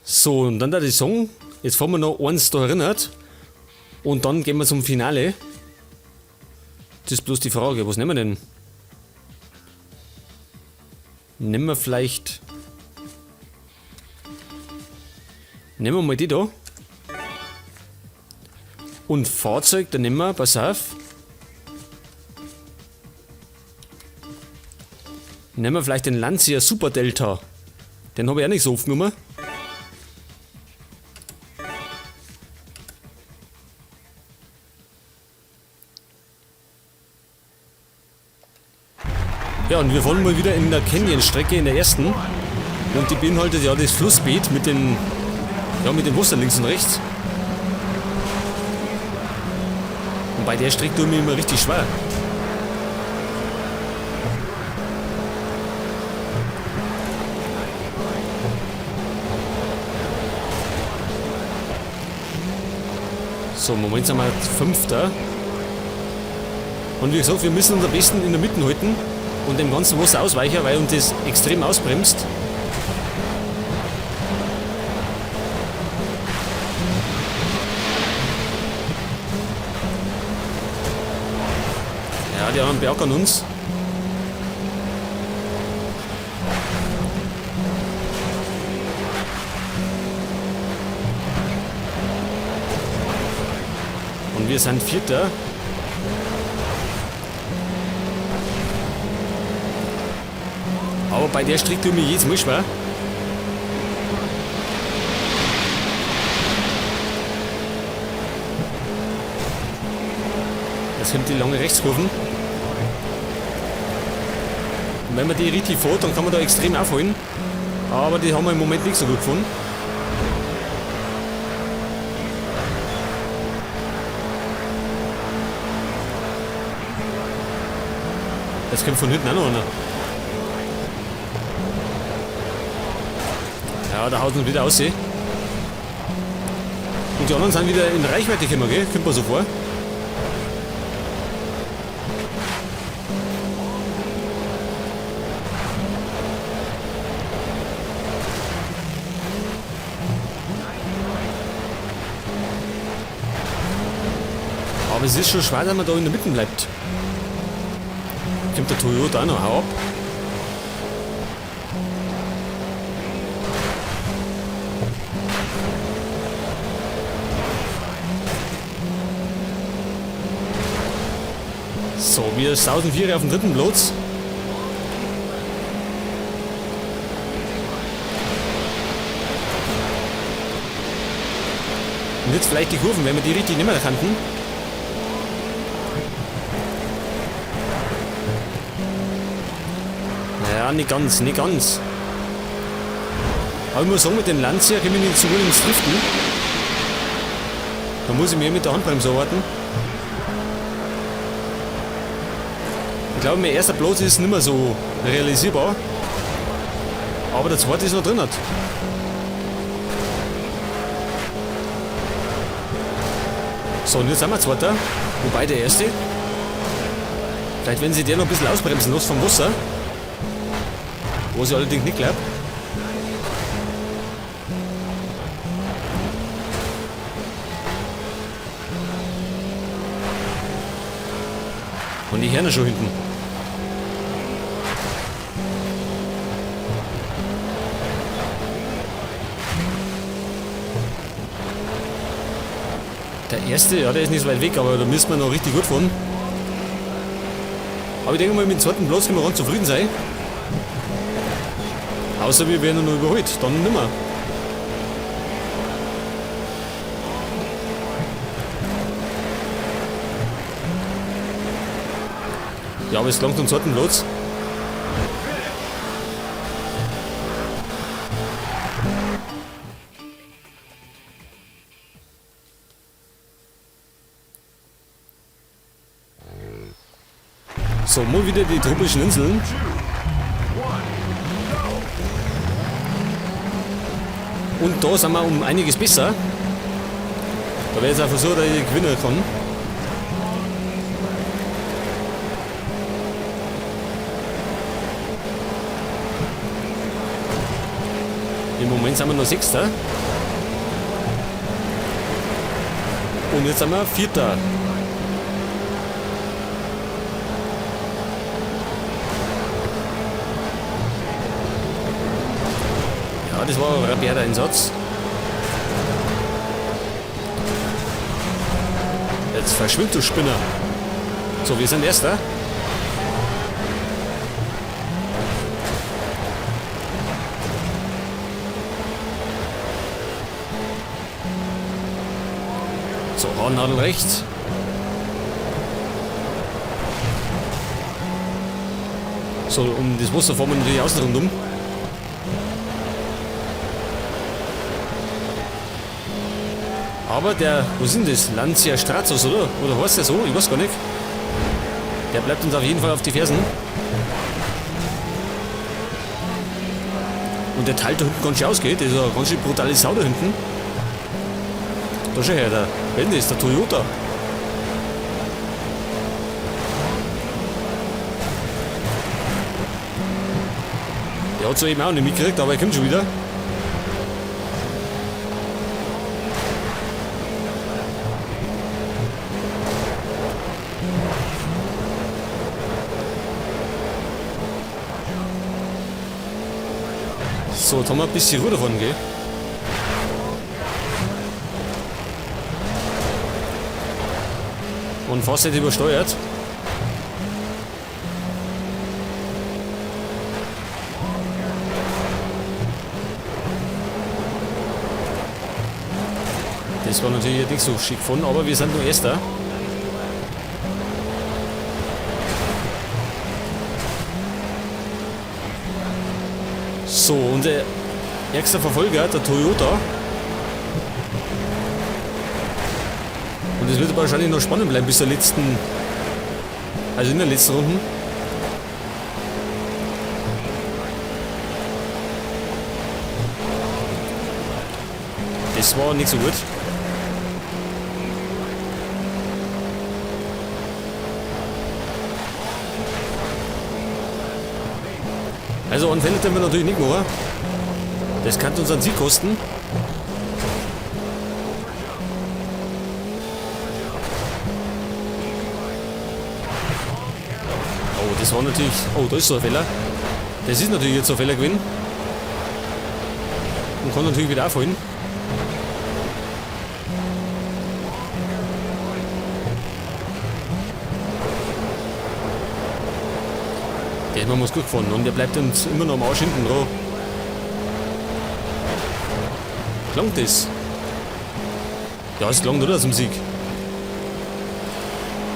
So, und dann da die Song. Jetzt fahren wir noch eins da erinnert. Und dann gehen wir zum Finale. Das ist bloß die Frage, was nehmen wir denn? Nehmen wir vielleicht... Nehmen wir mal die da. Und Fahrzeug, dann nehmen wir, pass auf. Nehmen wir vielleicht den Lancia Super Delta. Den habe ich auch nicht so oft genommen. Ja, und wir fahren mal wieder in der Canyon-Strecke, in der ersten. Und die beinhaltet ja das Flussbeet mit den, ja, mit dem Wasser links und rechts. Und bei der Strecke tue ich mir immer richtig schwer. So, im Moment sind wir Fünfter. Und wie gesagt, wir müssen uns am besten in der Mitte halten und dem ganzen Wasser ausweichen, weil uns das extrem ausbremst. Ja, die anderen beackern uns. Und wir sind Vierter. Aber bei der Strecke tue ich mir jedes Mal schwer. Jetzt kommt die lange Rechtskurven. Und wenn man die richtig fährt, dann kann man da extrem aufholen. Aber die haben wir im Moment nicht so gut gefunden. Jetzt kommt von hinten auch noch einer. Ja, da haut uns wieder aus. Und die anderen sind wieder in Reichweite gekommen, gell? Kommt mir so vor. Aber es ist schon schwer, dass man da in der Mitte bleibt. Kommt der Toyota auch noch, hau ab. So, wir sausen 4 auf dem dritten Platz. Und jetzt vielleicht die Kurven, wenn wir die richtig nicht mehr kannten. Naja, nicht ganz, nicht ganz. Aber ich muss sagen, mit dem Lancia komme ich nicht so gut ins Driften. Da muss ich mehr mit der Handbremse arbeiten. Ich glaube, mein erster Platz ist nicht mehr so realisierbar. Aber der zweite ist noch drin. So, und jetzt sind wir Zweiter. Wobei der erste. Vielleicht werden sie der noch ein bisschen ausbremsen lassen vom Wasser. Was ich allerdings nicht glaub. Und die Herne schon hinten. Der erste, ja, der ist nicht so weit weg, aber da müssen wir noch richtig gut fahren. Aber ich denke mal, mit dem zweiten Platz können wir ganz zufrieden sein. Außer wir werden noch überholt, dann nimmer. Ja, aber es langt zum zweiten Platz. So, mal wieder die tropischen Inseln. Und da sind wir um einiges besser. Da werde ich jetzt auch versuchen, dass ich gewinnen kann. Im Moment sind wir noch Sechster. Und jetzt sind wir Vierter. Ja, das war ein rabiater Einsatz. Jetzt verschwindet du Spinner. So, wir sind Erster. So, Haarnadel rechts. So, um das Wasser fahren wir natürlich außen rundum. Aber der, was ist denn das? Lancia Stratos, oder? Oder heißt der so? Ich weiß gar nicht. Der bleibt uns auf jeden Fall auf die Fersen. Und der Teil da hinten ganz schön ausgeht. Das ist eine ganz schön brutale Sau da hinten. Da schau her, der Wenn ist der Toyota. Der hat so eben auch nicht mitgekriegt, aber er kommt schon wieder. So, jetzt haben wir ein bisschen Ruhe davon, gell? Und fast nicht übersteuert. Das war natürlich nicht so schick gefunden, aber wir sind nur Erster. So, unser ärgster Verfolger, der Toyota. Und es wird wahrscheinlich noch spannend bleiben bis zur letzten, also in der letzten Runde. Das war nicht so gut. Also einen Fehler dürfen wir natürlich nicht machen. Das kann uns einen Sieg kosten. Oh, das war natürlich... Oh, da ist so ein Fehler. Das ist natürlich jetzt so ein Fehler gewesen. Und kann natürlich wieder aufholen. Der haben wir uns gut gefunden und der bleibt uns immer noch am Arsch hinten dran. Klangt das? Ja, es klangt, oder? Zum Sieg.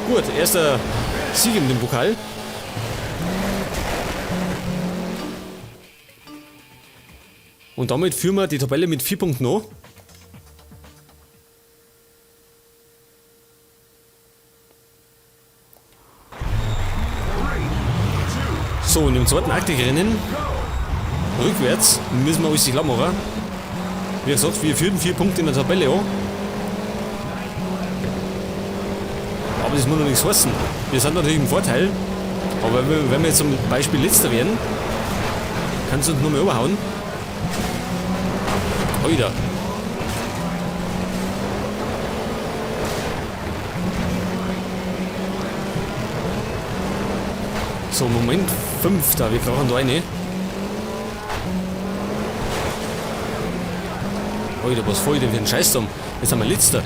Gut, erster Sieg in dem Pokal. Und damit führen wir die Tabelle mit 4 Punkten an. So, und im zweiten Arktik-Rennen, rückwärts, müssen wir alles klar machen. Wie gesagt, wir führen 4 Punkte in der Tabelle an. Aber das muss noch nichts heißen. Wir sind natürlich im Vorteil. Aber wenn wir jetzt zum Beispiel Letzter werden, kannst du uns nur mehr überhauen. Alter. So, Moment, 5 da, wir brauchen da eine. Alter, was fahr ich denn für einen Scheiß da? Jetzt sind wir Letzter.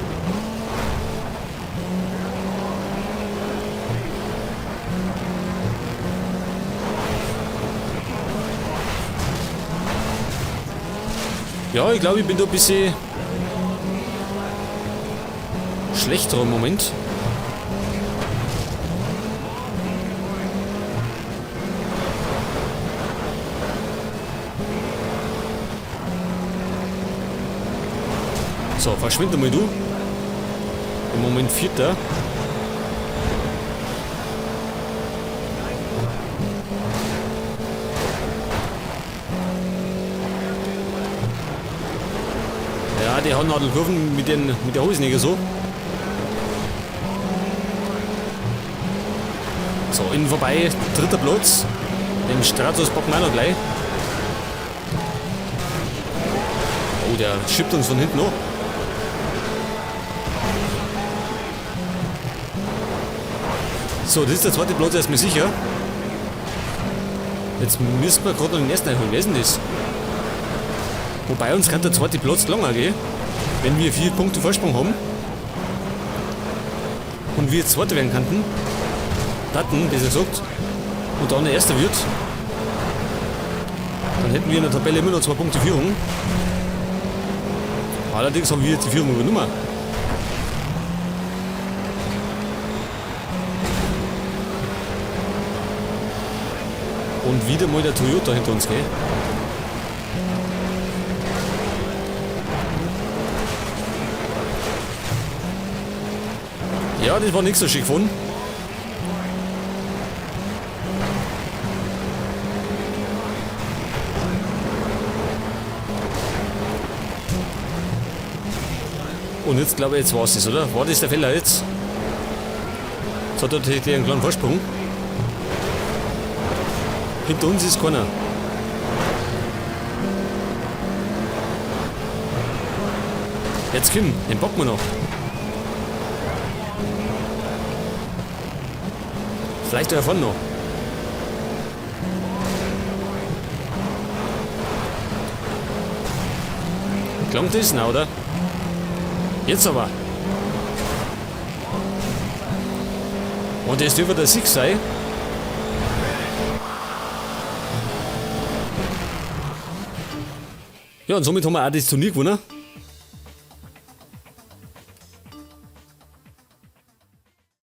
Ja, ich glaube, ich bin da ein bisschen schlechter im Moment. So, verschwinde mal du. Im Moment 4. Ja, die Haarnadelkurven mit der Hose nicht so. So, innen vorbei, 3. Platz. Den Stratos packen wir auch noch gleich. Oh, der schiebt uns von hinten an. So, das ist der zweite Platz erstmal sicher. Jetzt müssen wir gerade noch den ersten einholen. Wer ist denn das? Wobei uns kann der zweite Platz länger gehen, wenn wir 4 Punkte Vorsprung haben. Und wir Zweiter werden könnten. Daten, besser gesagt. Und dann der Erster wird. Dann hätten wir in der Tabelle immer noch 2 Punkte Führung. Allerdings haben wir jetzt die Führung übernommen. Und wieder mal der Toyota hinter uns, gell? Ja, das war nicht so schön gefunden. Und jetzt glaube ich, jetzt war's das, oder? War das der Fehler jetzt? Jetzt hat er natürlich einen kleinen Vorsprung. Hinter uns ist keiner. Jetzt komm, den packen wir noch. Vielleicht da vorne noch. Klangt das noch, oder? Jetzt aber. Und das dürfte der Sieg sein. Ja, und somit haben wir auch das Turnier gewonnen.